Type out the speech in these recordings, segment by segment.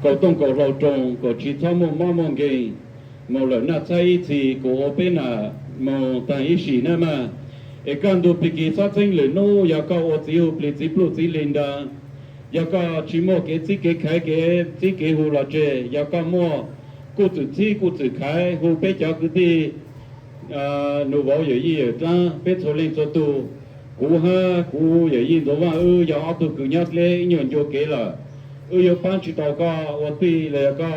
Kaus tooj kaus hlau roos kom tsis txhob muaj mob muaj nkeeg, mus lawm naj txhaib ib txhis kuv ua peb nam mus taag ib sim na mas. Es kaj ntug pig kis xob txheeb lwm hnub, yog koj ua txiv hu plig txiv pluj txiv li nra, yog koj tsis muaj kev txib kev khaiv kev txib kev hu los tseg, yog koj muaj kuj txwm txib kuj txwm khaiv hu peb cov kwv tij nus vauv yawm yij yawm dlaab peb txhua leej txhua tug. Kuv hab kuv yawm yij Ntxoov Vaaj wb yog ob tug kws nyob dleb ib nyuag ncua kev lawm, wb yuav paab tsis tau koj ua tij los yog koj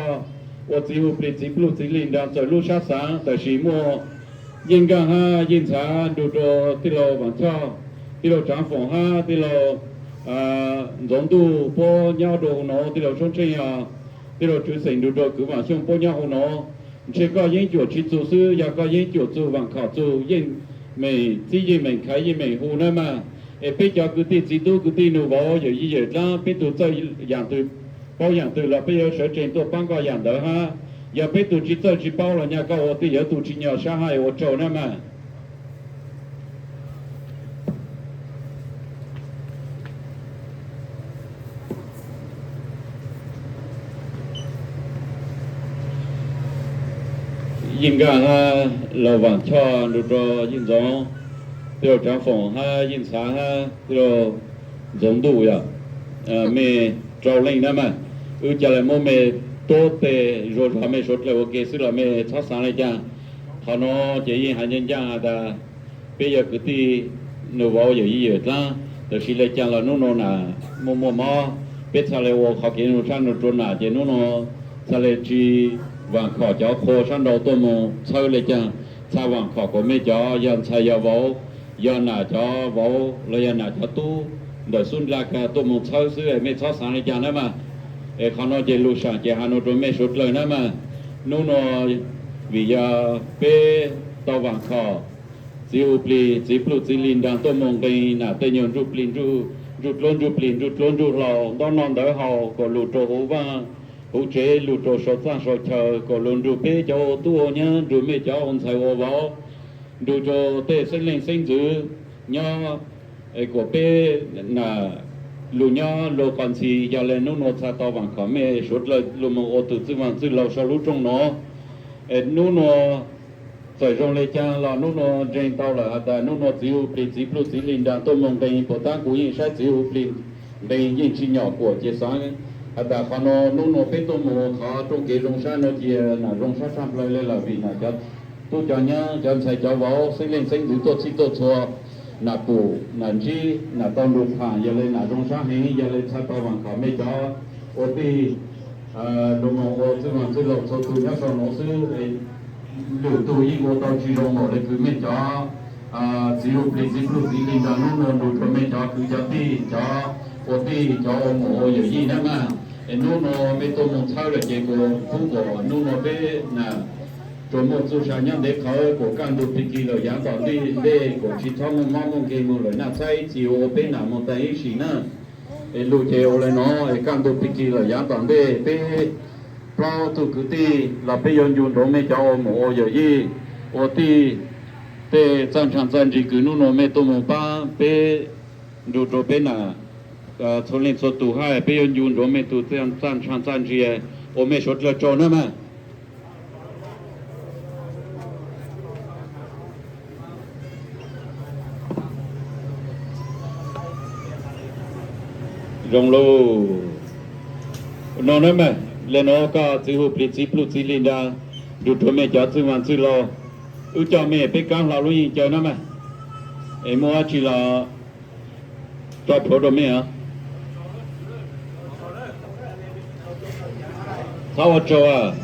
ua txiv hu plig txiv pluj txiv li nra txawm lub sab xaav. Tab sis muaj Yeej Nkaaj hab Yeej Ntxhaav nrug rua tij laug Vaam Choj, tij laug Tsaav Foom hab tij laug Ntxoov Ntuj puab nyob rua huv nuav, tij laug Soob Tsheej, tij laug Tswv Xeem nrug rua kwv Vaam Xyooj puab nyob huv nuav. Ntshe koj yeeb cuam tsis txug xwb, yog koj yeeb cuam txug, vaam khom txug, yeej meem txib yeej meem khaiv yeej meem hu na mas. Es peb cov kwv tij txiv tub kwv tij nus vauv yawm yij yawm dlaab peb tug txawj yaam twg paub yaam twg los peb yuav sawv tsees tuaj paab koj yaam ntawd hab. Yog peb tug tsis txawj tsis paub los nyaj koj ua tij yuav tu tsis nyog sab hab ua tsaug na mas. Yeej Nkaaj hab laug Vaam Choj nrug rua Yeej Ntxoov, tij laug Tsaav Foom hab Yeej Ntxhaav hab tij laug Ntxoov Ntuj yog mej rau leej na mas. Wb ca le muab mej tuab tes zuag zog mej suav dlawg ua ke xwb los mej txhob xaav le caag. Qhov nuav ces yeej has ncaaj ncaaj has tas peb yog kwv tij nus vauv yawm yij yawm dlaab, tab sis le caag los nub nua nam muaj muaj mob, peb txhaj le ua qhov kev zoo sab nrug rua nam ces nub nua txhaj le tsi vaam khom cov qhua sab nrau tuaj moog txhawb le caag. Txhaj vaam khom kuas mej cov yog ntxhais yog vauv, yog nam cov vauv los yog nam cov tub ntawm xub ndla kag tuaj moog txhawb xwb, mej txhob xaav le caag na mas. Es qhov nuav ces lug saam ces has nua rua mej suav dlawg na mas. Nub nua vim yog peb tau vaam khom txiv hu plig txiv pluj txiv li nraag tuaj moog nqee nam tej nyuag ntsuj plig ntsuj dluab ntsuj plig ntsuj dluab ntsuj hlau ntaub noj ntawv haus kom lug rua huv vaaj huv tsev, lug rua sau txaaj sau chaw kom lug nrug peb cov ua tub ua nyab nrug mej cov ua ntxhais ua vauv, nrug rua tej xeeb leej xeeb ntxwv nyob, kuas peb nam lug nyob lug qos ntxhi. Yog le nub nua txhaj tau vaam khom mej suav dlawg lug moog ua tug txwj vaam txwj laug sau lub rooj nuav. Nub nua txawm zoo le caag los nub nua ntseeg tau lawm has tas nub nua txiv hu plig txiv pluj txiv li nraag tuaj moog nqee, puas tab kuv yeej saib txiv hu plig nqee yeej tsi nyom kuam ces xaav has tas qhov nuav nub nua peb tuaj moog qhov rooj kev zoo sab nuav cia nam zoo sab sab plawg le lawm vim nam cov tub cov nyab cov ntxhais cov vauv xeeb leej xeeb ntxwv tuaj txhij tuaj txhua, nam pum nam ntsib nam tau nrug thaam, yog le nam zoo sab heev, yog le txhaj tau vaam khom mej cov ua tij lug moog ua txwj vaam txwj laug txhua tug nyob sau nuav xwb. Lwm tug yeej ua tau tsi zoo npaum le kws mej cov txiv hu plig txiv pluj txiv li nraag nub nua nrug rua mej cov kwv cov tij, cov ua tij, cov ua muam ua yawm yij nab mas. Es nub nua mej tuaj moog txhawb lawm ces kuas pub kuas nub nua peb nam tsuas muaj txuj sa nyob ntev qhawv kuas kaj ntug pig kis lawm yaav tom ntej kuas tsi txhob muaj mob muaj nkeeg moog lawm naj txhab ib txhis ua peb nam moog taag ib sim na. Es lug ces ua le nuav, es kaj ntug pig kis lawm yaav tom ntej peb plaub tug kwv tij los peb yuav ncu nroo mej cov ua muam ua yawm yij ua tij tej txaj ntsha txaj ntsi kws nub nua mej tuaj moog pab peb nrug rua peb nam txhua leej txhua tug hab peb yuav ncu nroo mej tug txaj ntsha txaj ntsi ua mej suav dlawg tsaug nab mas. Zoo lug no nab mas, le nuav koj txiv hu plig txiv pluj txiv li nraag nrug rua mej cov txwj vaam txwj laug, wb coj mej peb kaab hlo lub yeej caw nab mas. Es muaj dlaab tsi los tso plhuav rua mej os. Txhob ua tsaug.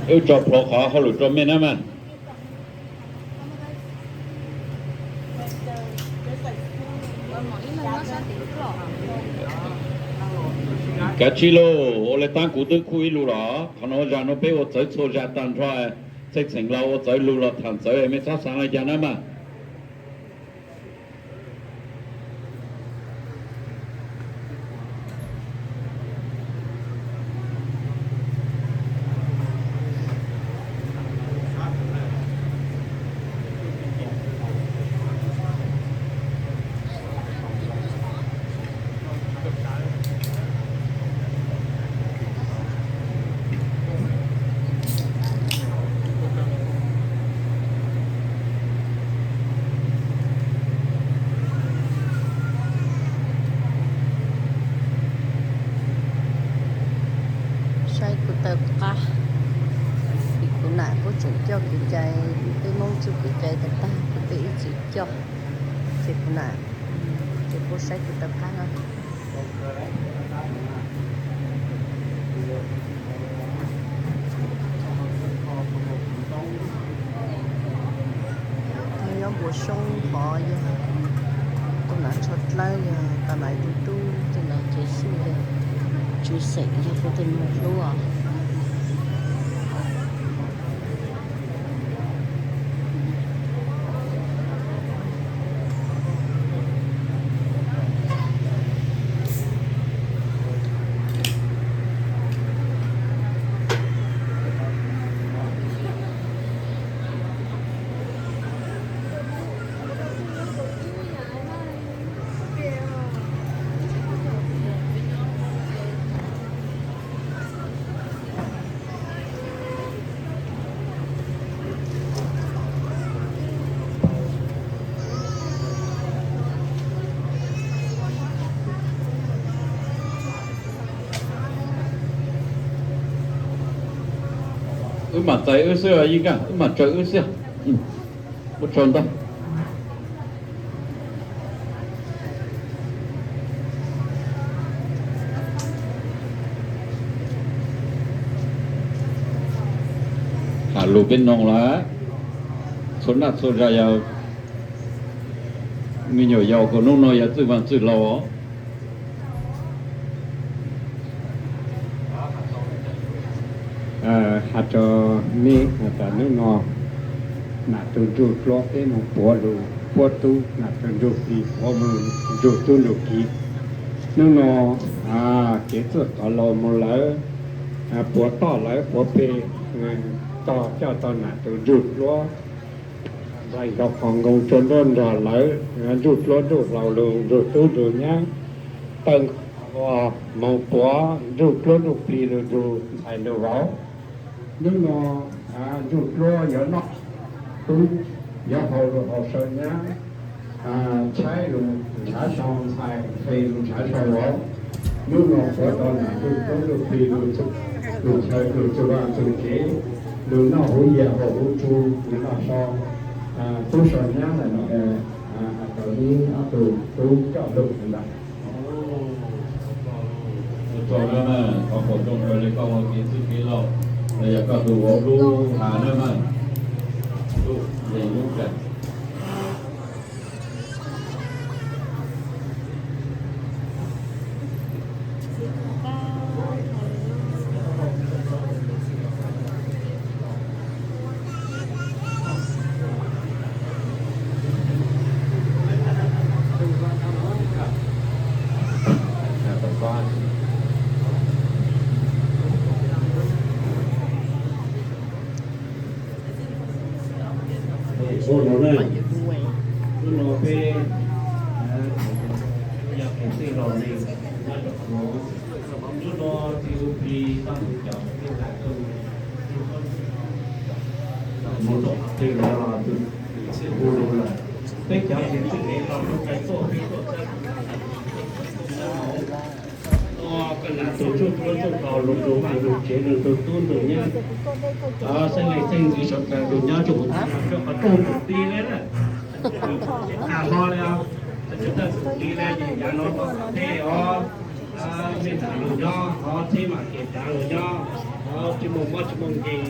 Wb tso plhuav qhov hauj lwm rua mej nab mas. Kav tsij lauj, ua le taab kuv twb khuj ib lug los qhov nuav zag nuav peb ua txawv txhua zag taag nrho. Txheej txheem los ua txawv lug los thaam txawv, mej txhob xaav le caag nab mas. Tag tag kuv twb ib txwm coj, ces kuv na, ces kuv saib kuv tawv qab no. Nyob npuas soob qhov yog tus nav tsho dlawb yog tas lais tus tub tus nav tsev xwb yog tswv xeem yog kuv tus nus hlub. Wb mam txais wb xwb Yeej Kaj, wb mam tsaws wb xwb. Ua tsaug ntau. Tham lus peb noog lawm, txhua naj txhua zag yog me nyuam yaus kom hnub no yog txwj vaaj txwj laug os. Has rua mej tas hnub no nam tug ntsuj dluab peb moog puav lug puab tub, nam tug ntsuj plig puav moog ntsuj tub ntsuj ki. Hnub no kev txwj qhov laug moog lawm, puav toj lawm puav peg tog coj tau nam tug ntsuj dluab nplaig nkaus qhov nkoos rua nruab nrog lawv, ntsuj dluab ntsuj laug lug ntsuj tub ntsuj nyab, tawg nkaus qhov ua moog puav ntsuj dluab ntsuj plig lug ntsuj ntxhais ntsuj vauv. Hnub no ntsuj dluab yuav noj tub, yuav haus lug haus saw nyab, tshaib lug nrhav sau ntxhais, nqhis lug nrhav sau vauv. Hnub no puav tau nam ntsuj dluab ntsuj plig lug chaw lug txug vaaj txug tsev, lug noj huv yam haus huv tsug, lug noj sau tub sau nyab ntawm no. Has rua ib ob tug tub coj lug ntawm Ua tsaug na, thov foom koob hmoov le koj ua kev txwj kev laug, los yog koj tug vauv lub hav na mas. Lub, lub kawm. Hnub no peb yog kev txwj laug le, hnub no txiv huv plig tau mus caum txiv huv plig mus rau qhov twg los tus txiv huv lug lawm. Peb cov kev txwj kev laug lug kais tuaj peb tuaj txhawb ua koj nam tug ntsuj dluab ntsuj laug lug ntsuj vaaj ntsuj tsev lug ntsuj tub ntsuj nyab, xeeb leej xeeb ntxwv sawv daws lug nyob tsuj huv txhab no rua qhov rooj txum ti le na. Tsis tas hlo le os, tsis tas txum ti le ces yav no theb os, mej txhaj lug nyob, theb mam kev tsav lug nyob, tsis moog mob tsis moog nkeeg.